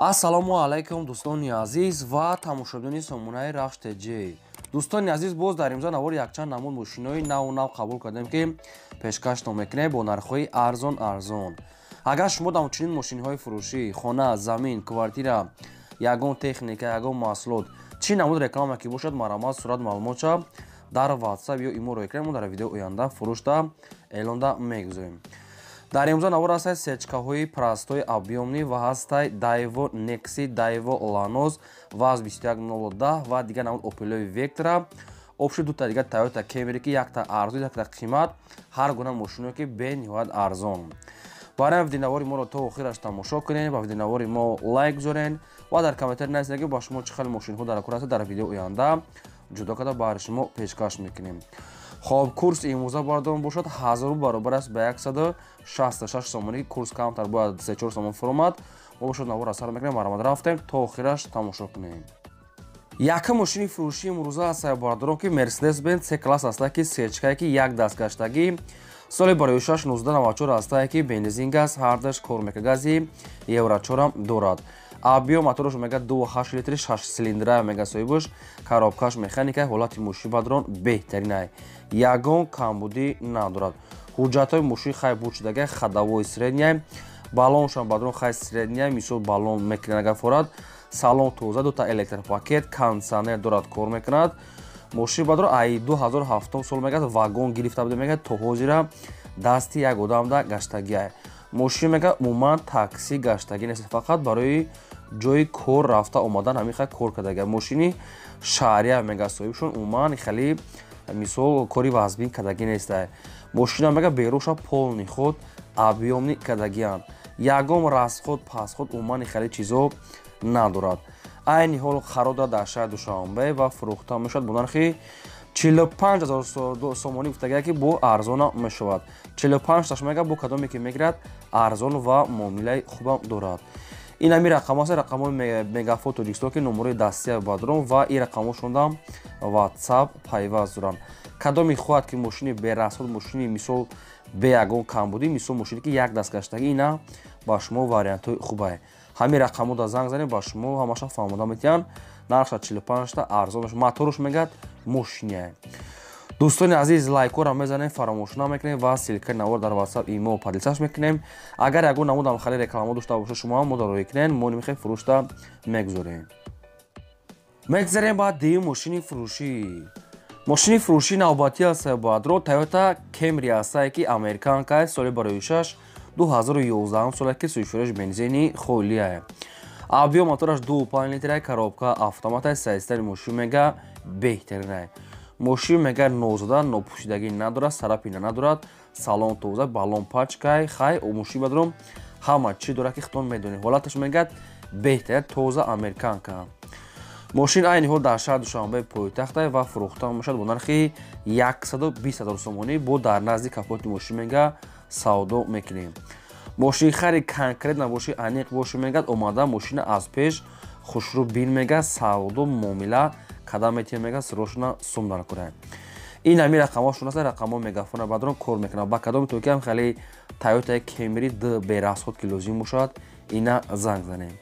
Ассалому алайкум, дӯстони азиз ва тамошобинони сомонаи Рахш ТЖ. Дӯстони азиз, боз дар имзо навори якчанд намуд мошинои наву нав қабул кардем, ки пешкаштон мекунем бо нархҳои арзон арзон. Агар шумо дар чунин мошинҳои фурӯшӣ, хона, замин, квартира, ягон техника, ягон маҳсулот, чӣ намуд реклама ки бошад, марамат, сурат, маълумотша дар WhatsApp ё имо роӣ кунем, мо дар видеои оянда фурӯшда эълонда мегузорем. Дар имрӯза навор ҳастай сечкаҳои простой, объёмный ва ҳастай Дайво Некси, Дайво Ланос, ВАЗ 21010 ва дигар намуд Опелои Вектра, общий дута дигар Тойота Кемри, ки якта арзон, якта қимат, ҳар гуна мошиное ки бениҳоят арзон. Барои видеонавори моро то охираш тамошо кунед, ба видеонавори мо лайк гузорен ва дар комментарий нависед, ки ба шумо чӣ хел мошинҳо дар кор ҳастад, дар видеои оянда ҷудо карда баҳри шумо пешкаш мекунем. Хоб, курс имрӯза бардорон бошад 1000 баробар аст ба 166 сомонӣ. Курс камтар бояд 3-4 сомон фуромад. Мо бошад навор асар мекунем, марамад рафтем, то охираш тамошо кунем. Якум мошини фурӯшии имрӯза аст, бардорон, ки Мерседес Бенз С класс аста, ки сечкае, ки як даст гаштагӣ, соли барои 1994 астае, ки бензин, газ ҳардаш кор мекунад, гази Евро 4 дорад. Объём мотораш мега 2,8 литри, 6 цилиндра мега соҳибаш, коробкаш механика. Ҳолати мошин бадрон беҳтаринай, ягон камбудӣ надорад. Ҳуҷҷатҳои мошин хай бучидага, ходовой средняй, баллоншам бадрон хай средняй, мисол баллон мекунад агар форад. Салон тоза, дута электропакет, кондиционер дорад, кор мекунад. Мошин бадрон ай 2007 сол мегад вагон гирифта буда, мегад то ҳозира дасти як одамда гаштагиай. Мошин мега умуман такси гаштагӣ нест, фақат барои ҷои кор рафта омадан ҳамин хел кор кардага. Мошини шаҳрия мега соҳибшон, умуман хеле мисол кори вазбин кардагӣ нестай. Мошина мега беруша полный ход, объёмный кардагианд, ягон расход пасход умуман хеле чизо надорад. Айни ҳол қарор дорад дар шаҳри Душанбе ва фурӯхта мешавад бо нархи 45 000 сомонӣ. Гуфтагия, ки бо арзона мешавад, 45 таш мега, бо кадоме ки мегирад, арзон ва муомилаи хубам дорад. Ин ҳами рақам аст, рақамҳои Мегафон Тоҷикистон, ки номерои дастия бадрон ва ин рақамҳошонда WhatsApp пайваст доранд. Кадоме хоҳад, ки мошини берасход, мошини мисол бе ягон камбудӣ, мисол мошине ки як даст гаштагӣ, ина ба шумо вариантҳои хубае. Ҳамин рақамҳо занг занед, ба шумо ҳамаша фаҳмода метиҳанд. Нархша 45та арзон, моторш мегӯяд мошиния. Дӯстони азиз, лайкҳоро мезанем, фаромӯш намекунем ва ссылкаи навор дар WhatsApp, имо поделиться мекунем. Агар ягон намудам хеле реклама дошта бошад, шумо ҳам мода роӣ кунед, мо нимихел фурӯшта мегузорем. Мегзарем ба дуюм мошини фурӯшӣ. Мошини фурӯшии навбатӣ аст баъдро Тойота Кемри астае, ки американка, соли барои 6 2011 соле, ки сӯйшӯраш бензини холия. Объём мотораш 2,5 литра, коробка автомата. Состояние мошин мега беҳтаринай. Мошин мега нозада, нопӯшидагӣ надорад, царапина надорад, салон тоза, баллон пачкай хай. Мошин бадром ҳама чӣ дорад, ки худтон медонед. Ҳолаташ мегӯяд беҳтарин, тоза, американка. Мошин айни ҳол дар шаҳри Душанбе пойтахта ва фурӯхта мешавад бо нархи 120 000 сомонӣ. Бо дар назди капоти мошин мега савдо мекунем. Мошинхари конкрет набоши, аниқ боши, мегӯяд омада мошина аз пеш хушрӯ бин, мега савдо муомила када метиҳем, мега сирошона сум дар кунем. Ин ҳами рақамҳошон аст, рақамҳо Мегафона бадрон кор мекунад. Ба кадоми токи ҳам хеле Тойотаи Кемри д берасход ки лозим бошад, ина занг занем.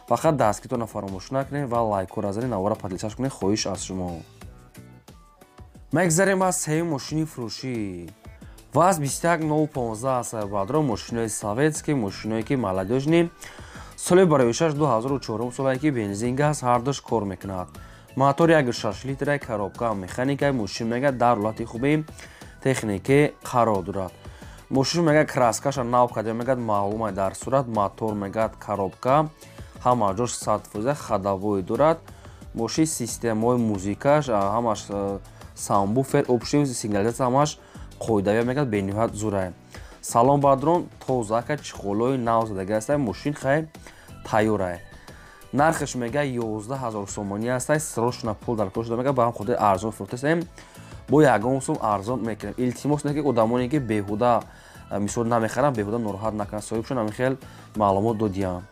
Фақат дастгиритонро фаромӯш накунед ва лайкҳоро занед, навора поделиться кунед, хоҳиш аз шумо. Мегзарем ба сеюм мошини фурӯшӣ. ВАЗ 21015 аст баъдро, мошинои советский, мошиное ки молодёжный, соли барои 6 2004 солае, ки бензин, газ ҳардуш кор мекунад, мотор 1,6 литра, коробка механика. Мошин мега дар ҳолати хуби техникӣ қарор дорад. Мошин мега краскаша нав карда, мегӯяд маълума дар сурат. Мотор мегӯяд, коробка ҳама ҷош 100%, ходовой дорад. Мошин системаҳои музикаш ҳамаш, сабвуфер, общий сигнализация ҳамаш қоидавия, мегӯяд бениҳоят зурае. Салон бадрон тозака, чехолои нав задаги аста. Мошин хай тайёрае. Нархаш мега 11 000 сомонӣ аста, срочно пул дар кор шуда, мега ба ҳам хотири арзон фурӯхтасем, бо ягон сум арзон мекунем. Илтимос не ки одамоне ки беҳуда мисол намехаранд, беҳуда нороҳат накунанд соҳибшон, ҳамин хел маълумот додиям.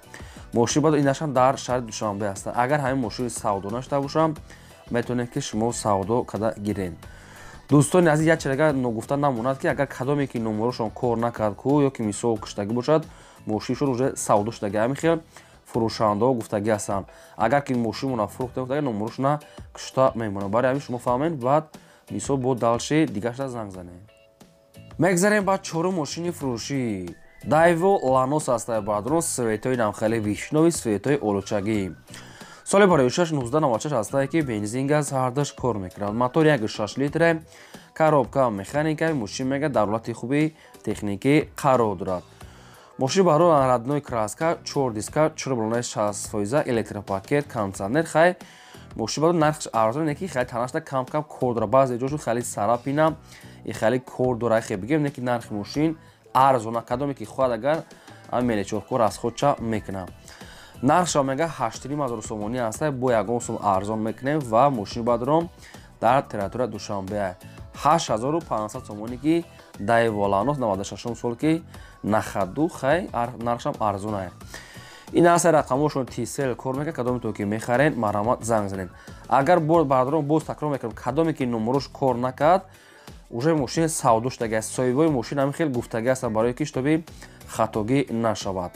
Мошин баъд инашам дар шаҳри Душанбе ҳастанд. Агар ҳамин мошини савдо нашуда бошам, метавонед, ки шумо савдо карда гиред. Дӯстони азиз, як чиз ногуфта намонад, ки агар кадоме ки номерошон кор накард ку ё ки мисол куштагӣ бошад, мошиншон уже савдо шудаги, ҳамин хел фурӯшандаҳо гуфтагӣ ҳастанд. Агар ки мошинмона фурӯхта, гуфтагӣ номерошона кушта мемонад. Барои ҳамин шумо фаҳмед, баъд мисол бо дальше дигарша занг занед. Мегзарем ба чорум мошини фурӯшӣ. Дайво Ланос ҳастае, бародарон, цветои нам хеле вишнёвый, цветои олучагӣ. Соли барои 1996 ҳастае, ки бензин, газ ҳардаш кор мекунад. Мотор 1,6 литре, коробка механика. Мошин мега дар ҳолати хуби техникӣ қарор дорад. Мошин барои родной краска, чор диска, чор баллонаи 60%, электропакет, кондиционер. Хай, мошин барои нархш арзон не, ки хеле танашда кам кам кор дорад, баъзе ҷошон хеле царапина и хеле кор дорад, хе бигем, не ки нархи мошин арзона. Кадоме ки хоҳад, агар мелечовкор расходча мекунад. Нархша мега 8,5 ҳазор сомонӣ аста, бо ягон сум арзон мекунем. Ва мошини бадром дар территория Душанбе 8500 сомонӣ, ки Дайво Ланос 96 сол, ки на ходу. Хай, нархшам арзонае. Ин аста рақамошон Тисел кор мекунад. Кадометон ки мехарен, марҳамат, занг занед. Агар, бародарон, боз такрор мекунам, кадоме ки номерош кор накард, уже мошин савдо шудагӣ аст. Соҳибои мошин ҳамин хел гуфтагӣ ҳастанд, барое ки шитоби хатогӣ нашавад.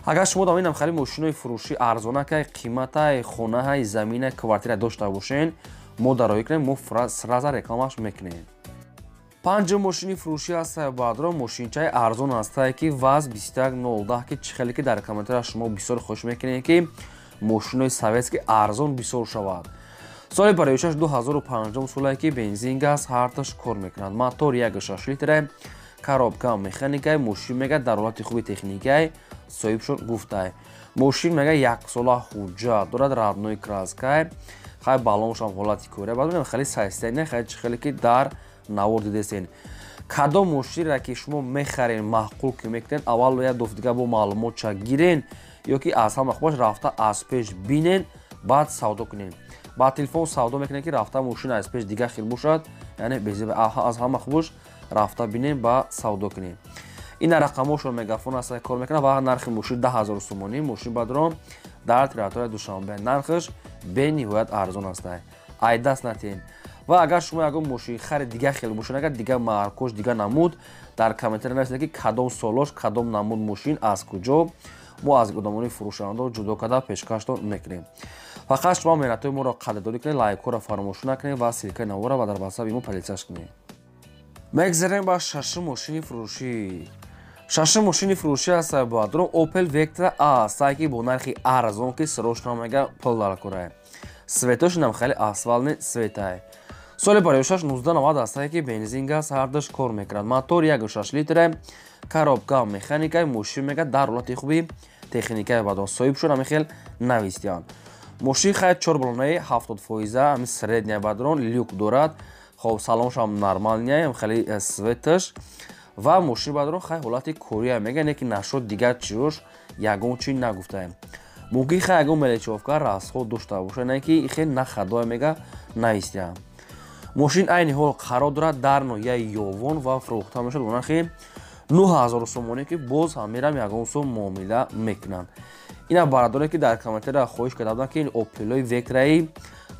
Агар шумо дар инам хеле мошинои фурӯшӣ арзонакай, қиматай, хонаҳай, замина, квартира дошта бошен, мо дароӣ кунем, мо сразу рекламаш мекунем. Панҷум мошини фурӯшӣ ҳастае, бародарон, мошинчаи арзон ҳастае, ки ВАЗ 2110, ки чӣ хеле ки дар комментария шумо бисёр хоҳиш мекунед, ки мошинои советский арзон бисёр шавад. Соли бароишаш 2005 солае, ки бензин, газ ҳарташ кор мекунад. Мотор 1,6 литре, коробка механикай. Мошин мега дар ҳолати хуби техникай, соҳибшон гуфтай. Мошин мега яксола ҳуҷҷат дорад, родной краскай. Хай, баллоншам ҳолати кора, баъд хеле состояние. Хай, чӣ хеле ки дар навор дидесен, кадом мошинра ки шумо мехарен, маъқул ки мекунед, аввал як доф дига бо маълумотча гирен ё ки аз ҳама хубаш рафта аз пеш бинен, баъд савдо кунен. Ба телефон савдо мекунед, ки рафта мошин аз пеш дига хел бошад, яъне аз ҳама хубаш рафта бинем, ба савдо кунем. Ина рақамошон, Мегафон аст, кор мекунад. Ва нархи мошин 10 000 сомонӣ. Мошин бадром дар территорияи Душанбе, нархаш бениҳоят арзон аст, айдаст натиҳен. Ва агар шумо ягон мошинхари дига хел бошед, агар дига маркош, дига намуд, дар комментария нависед, ки кадом солош, кадом намуд мошин, аз куҷо, мо аз одамони фурӯшандао ҷудо карда пешкаштон мекунем. Фақат шумо меҳнатҳои моро қадрдорӣ кунед, лайкҳоро фаромӯш накунед ва ссылкаи навора ва дар ватсапи мо поделиться кунед. Мегзарем ба шашум мошини фурӯшӣ. Шашум мошини фурӯшӣ аст, бародарон, Опел Вектра А астае, ки бо нархи арзон, ки срочно мега пул даркорае. Цветошинам хеле асфальтный цветае. Соли бароишаш 1990 астае, ки бензин, газ ҳардаш кор мекунад. Мотор 1,6 литре, коробка механикай. Мошин мега дар ҳолати хуби техникаи, бадон соҳиб шуд ҳамин хел навистиянд. Мошин хай чор баллонаи 70%, ҳамин средняя, бадрон, люк дорад. Хоб, салоншам нормальный, хеле цветаш. Ва мошин, бадрон, хай ҳолати кория мега, не ки нашуд, дигар чиёш ягон чи нагуфтаем. Мумкин хай ягон мелочёвка, расход дошта бошад, не ки хел на хадое мега навистиям. Мошин айни ҳол қарор дорад дар ноҳияи Ёвон ва фурӯхта мешавад бо нархи 9000 сомонӣ, ки боз ҳамирам ягон сум муомила мекунанд. Ина бародаре ки дар комментария хоҳиш карда буданд, ки Опелои Вектраи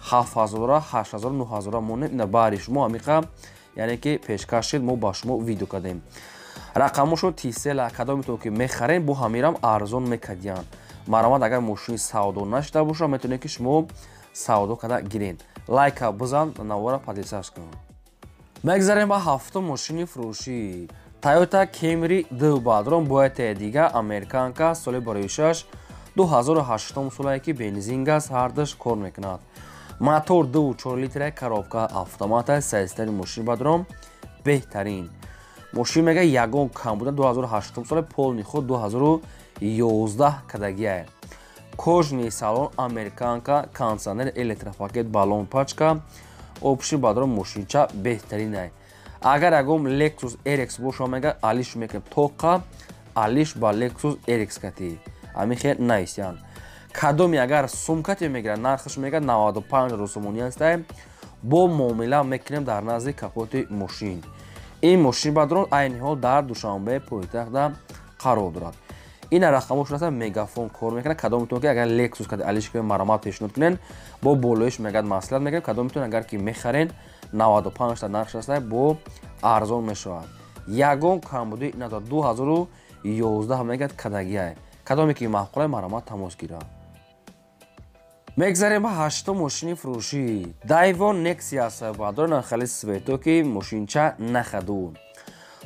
7000, 8000, 9000 монем, ина баҳри шумо ҳамиқа, яъне ки пешкаш шид, мо ба шумо видео кардем. Рақамошон Тисела. Кадометон ки мехарем, бо ҳамирам арзон мекардиянд. Марҳамат, агар мошини савдо нашида бошад, метавонед, ки шумо савдо карда гиред. Лайка бизан, навора поделиться кун. Мегзарем ба ҳафтум мошини фурӯшӣ. Тойота Кемри ду, бадрон, бояд дига американка, соли бароишаш 2008 солае, ки бензин, газ ҳардаш кор мекунад. Мотор 2,4 литра, коробка автомата. Состояние мошин, бадрон, беҳтарин. Мошин мега ягон кам буда, 2008 сола, полный ход 2011 кадагия. Кожаный салон, американка, кондиционер, электропакет, баллон, пачка. Общий, бадрон, мошинча беҳтаринай. Агар ягон Lexus RX боша, мега алиш мекунем, тоқа алиш ба Lexus RX кати, ҳамин хел нависиянд. Кадоми агар сумкате мегирад, нархаш мега 95 сомонӣ астае, бо муомила мекунем дар назди капоти мошин. Ин мошин, бадрон, айни ҳол дар Душанбе пойтахта қарор дорад. Ина рақамош аста, Мегафон кор мекунад. Кадометон ки агар Lexus кади алиш кунед, маромат пешниҳод кунед, бо болоиш мегад маслиҳат мекунем. Кадометон агар ки мехарен, 95 та нархш аста, бо арзон мешавад, ягон камбудӣ надорад. 2011 мегад кадагиай. Кадоме ки маъқулай, марҳамат, тамос гирад. Мегзарем ба ҳаштум мошини фурӯшӣ. Дайво Нексия баъдор хеле свето ки мошинча нахаду.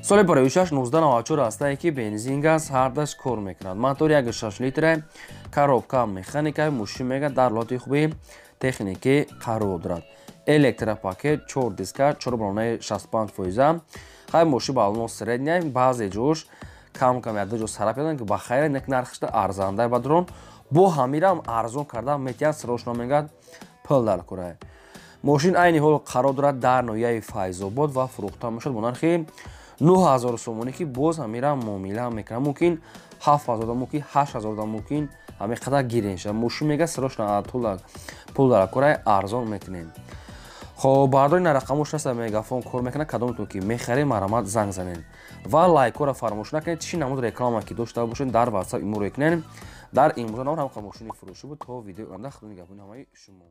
Соли бароишаш 1994 ҳастае ки бензин, газ ҳардаш кор мекунад. Мотори 1,6 литра, коробка механика. Мошин мега дар ҳолати хуби техникӣ қарор дорад. Электропакет, 4 диска, 4 баллонаи 65 фоиза. Хай, мошин баллоно средняя, баъзе ҷош кам кам яда ҷо сараб карданд ки ба хайр, нек нархишда арзанда бадрон бо ҳамирам арзон карда метиҳанд. Срочно мегӯяд, пул дар кора. Мошин айни ҳол қарор дорад дар ноҳияи Файзобод ва фурӯхта мешавад бо нархи 9000 сомонӣ, ки боз ҳамира муомила мекунад. Мумкин 7000, мумкин 8000, мумкин ҳамин қадар гирен шавад. Мошин мега срочно пул дар кора, арзон мекунем. Хоб, бардори на рақамош наста, мегафон кор мекунад. Кадомтон ки мехаред, марҳамат, занг занед ва лайкҳоро фаромӯш накунед. Чӣ намуд реклама ки дошта бошед, дар Ватсап имрӯ кунед. Дар имрӯза навор ҳам мошини фурӯшӣ буд. То видеои оянда, худо нигаҳбони ҳамаи шумо.